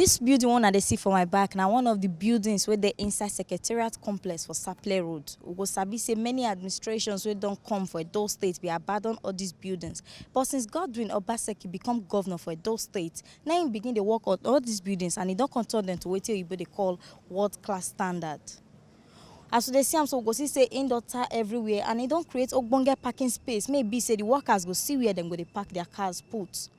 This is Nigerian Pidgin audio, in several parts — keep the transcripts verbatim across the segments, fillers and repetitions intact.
This building one I dey see for my back na one of the buildings wey dey inside Secretariat Complex for Sapele Road. We go sabi say many administrations wey don come for Edo State be abandon all these buildings. But since Godwin Obaseki become governor for Edo State, na im begin dey work on all these buildings and e don come turn them to wetin oyibo dey call world class standard. As we dey see am so, we go see say im don tar everywhere and e don create ogbonge parking space, make e be say the workers go see where dem go dey park their cars put.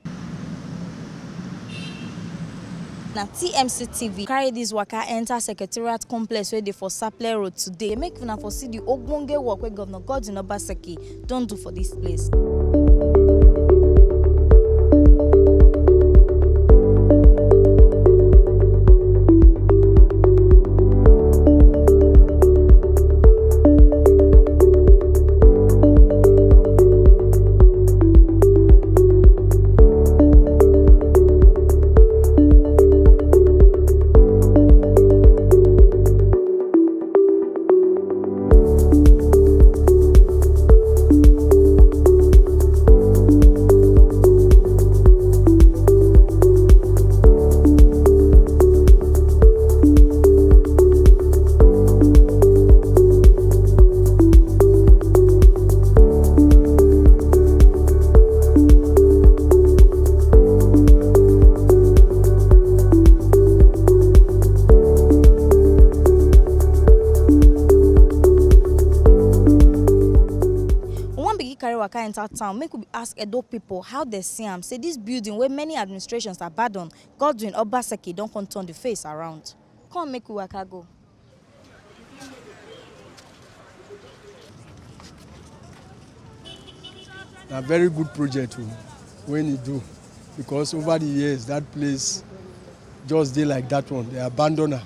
Na T M C T V carry this waka enter Secretariat Complex wey dey for Sapele Road today. Make una for see the ogbonge work wey Governor Godwin Obaseki don do for this place. We wan begin carry waka enter town, make we ask Edo people how they see am. Say this building wey many administrations abandon, Godwin Obaseki don come turn the face around. Come make we waka go. Na very good project o, when e do, because over the years that place just dey like that one, they abandon am.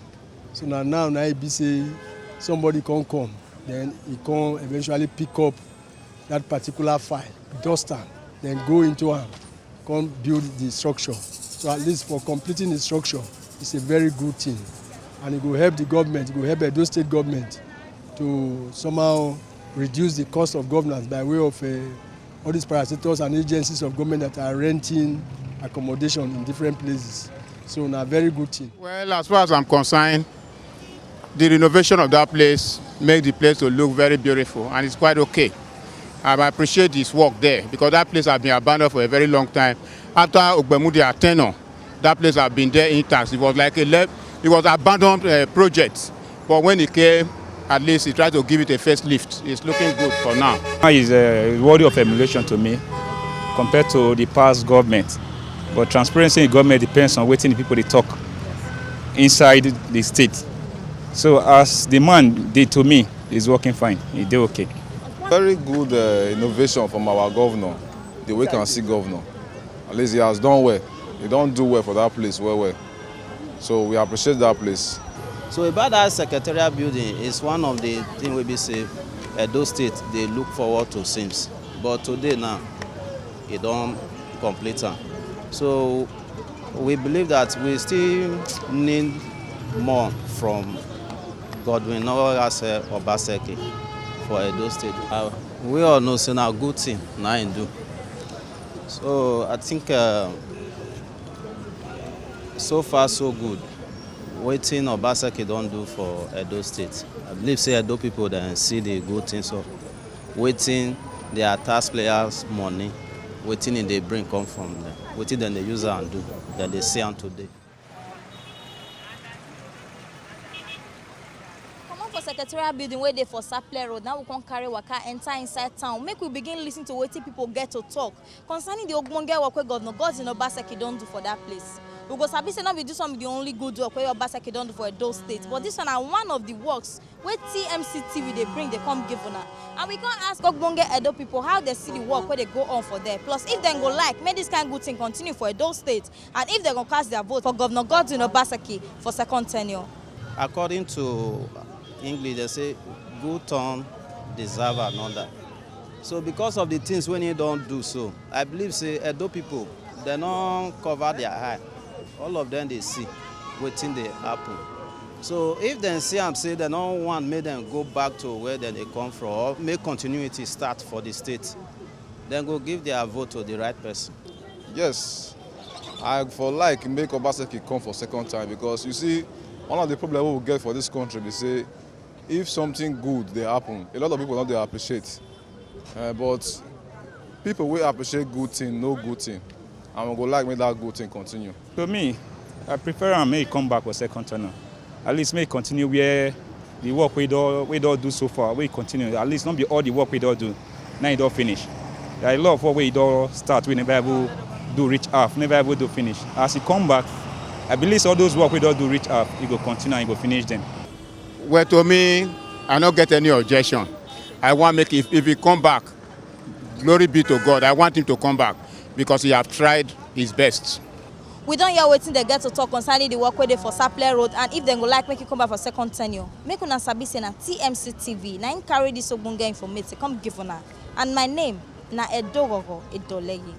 So na now na e be say somebody come come, then e come eventually pick up that particular file, dust am, then go into am, come build the structure. So at least for completing the structure, it's a very good thing, and e go help the government, e go help Edo State government to somehow reduce the cost of governance by way of uh, all these parastatals and agencies of government that are renting accommodation in different places. So na very good thing. Well, as far as I'm concerned, the renovation of that place make the place to look very beautiful, and it's quite okay. I appreciate his work there because that place has been abandoned for a very long time. After Ogbemudia tenure, that place has been there intact. It was like a le- it was abandoned uh, project, but when he came, at least he tried to give it a facelift. It's looking good for now. Is uh, worthy of emulation to me compared to the past government. But transparency in government depends on wetin the people dey talk inside the state. So as the man dey, to me, is working fine. E dey okay. Very good uh, innovation from our governor, the way can see governor. At least he has done well. He don do well for that place well well. So we appreciate that place. So about that secretariat building, is one of the thing wey be say Edo State dey look forward to since. But today now, e don complete am. So we believe that we still need more from Godwin Nowohase Obaseki for Edo State. Uh, we all know say na good thing na im do. So I think uh, so far so good. Wetin Obaseki don do for Edo State, I believe say Edo people dem see the good thing. So wetin their taxpayers money, wetin e dey bring come from them, wetin dem dey use am do, dem dey see am today. Comot for Secretariat building wey dey for Sapele Road, now we come carry waka enter inside town. Make we begin listen to wetin people get to talk concerning the ogbonge work wey Governor Godwin Obaseki don do for that place. We go sabi say no be this one be the only good work wey Obaseki don do for Edo State, but this one na one of the works wey T M C T V dey bring dey come give una. And we come ask ogbonge Edo people how they see the work wey dey go on for there. Plus, if dem go like make this kind good thing continue for Edo State, and if dem go cast their vote for Governor Godwin Obaseki for second tenure. According to English, they say good turn deserve another. So because of the things wey he don do so, I believe say Edo people, dem no cover their eye. All of them dey see wetin dey happen. So if dem see am say dem no want make dem go back to where dem dey come from or make continuity start for the state, dem go give their vote to the right person. Yes, I for like make Obaseki come for second time, because you see, one of the problem we get for this country be say, if something good dey happen, a lot of people no dey appreciate. Uh, but people wey appreciate good thing know good thing, and we go like make that good thing continue. To me, I prefer am make e come back for second term. At least make e continue where the work wey don wey don do so far, wey e continue. At least no be all the work wey don do, na e don finish. There are a lot of work wey e don start, wey never even do reach half, never even do finish. As e come back, I believe say all those work wey don do reach half, e go continue and e go finish them. Well, to me, I no get any objection. I want make, if, if he come back, glory be to God. I want him to come back because he have tried his best. We don hear wetin dem get to talk concerning the work wey dey for Sapele Road, and if dem go like make e come back for second tenure. Make una sabi say na T M C T V na im carry this ogbonge informate come give una. And my name na Edogogo Edoleye.